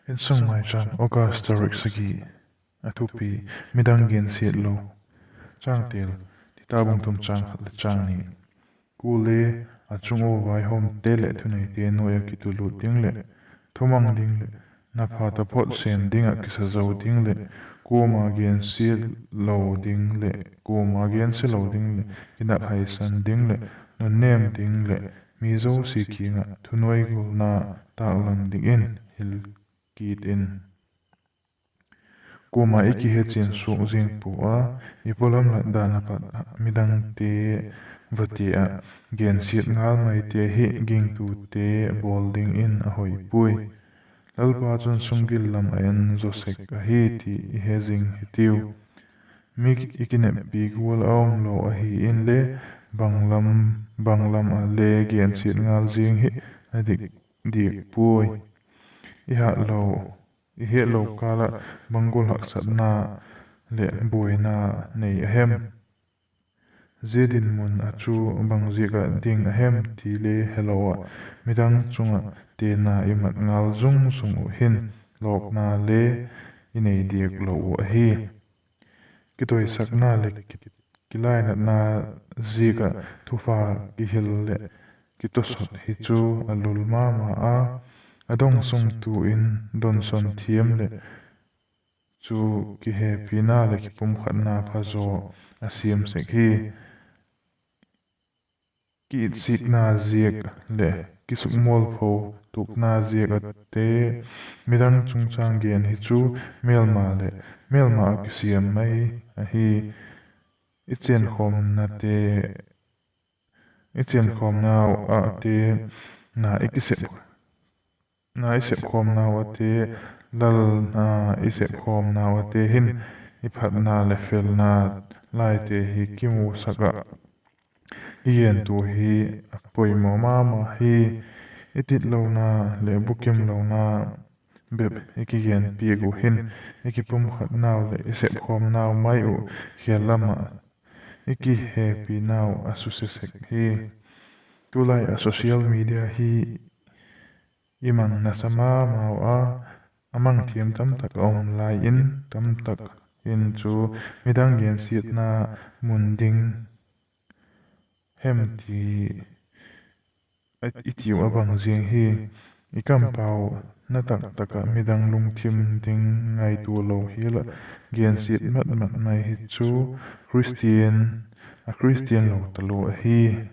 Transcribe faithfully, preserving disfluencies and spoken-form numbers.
Insung Maicham, August tarik sagi. A thupi: Midang gensiat lo. Changtel: Tita bung thum chang khat le chang ni. Kuale a chung ua vaihawmte leh thuneite nuai ah kitulut ding leh thumang ding leh na pha taphot sêm ding ah kisa zo ding leh kuama gensiat lo ding leh kuama gensia lo ding leh kinâk haisan ding leh nunnêm ding leh mi zosia kiang ah thunuaigulna tâklang dingin hil kit in. Kuama i kihechian suak zing pua a, i pawlam lat dan ah pat midangte vate ah gensiat ngal maite hi gingtute bawl dingin a hoi puai. Lalpa chun sunggil lam a en zaw sek ahi ti i he zing hitiu. Mi i kineppi gual a um lo ahi inle, bang lam, bang lam ah le gensiat ngal zing hi a dik diak puai. I hatlo, i hetlo kâl ah bang gual haksatna leh buaina nei a hem? Zia dinmun ah chu bang ziak ah ding a hem ti le helo ah, midang chung ah tena i mat ngal zung zung uh hin lawkna le i nei diak lo uh ahi. Kitoisakna leh ki-, kilainatna ziak ah thupha kihil leh kitawsot hi chu a lul ma ma a, a dong sung tu in donson thiam leh chu kihepina leh kipumkhatna phazaw a siam sek hi. Kiitsikna ziak leh kisukmualpho tukna ziak ah te midang chungchâng gen hi chu mêlma leh mêlma ah kisiam mai ahi. I chênkhawmnate, i chênkhawmnau ah te, na i kisep, na i sepkhawmnau ah te, lalna i sepkhawmnau ah te hin i phatna leh felna laite hi kimusak ah, i gentua hi a poimaw ma ma hi. I titlona leh bukimlona bep i kigenpiak uh hin i kipumkhatnau leh i sepkhawmnau mai uh khêl lam ah i kihepinau a suse sek hi. Tulai ah social media hi i mang nasa ma mau a, a mang thiam tamtak a um lai in, tamtak in chu midang gensiatna mun ding hem ti i tiu a bang ziang hi. I kampau na tak tak ah midang lungthim ding ngaitua lo hial ah gensiat mat mat mai hi chu Khristian, a Khristian lo talua ahi.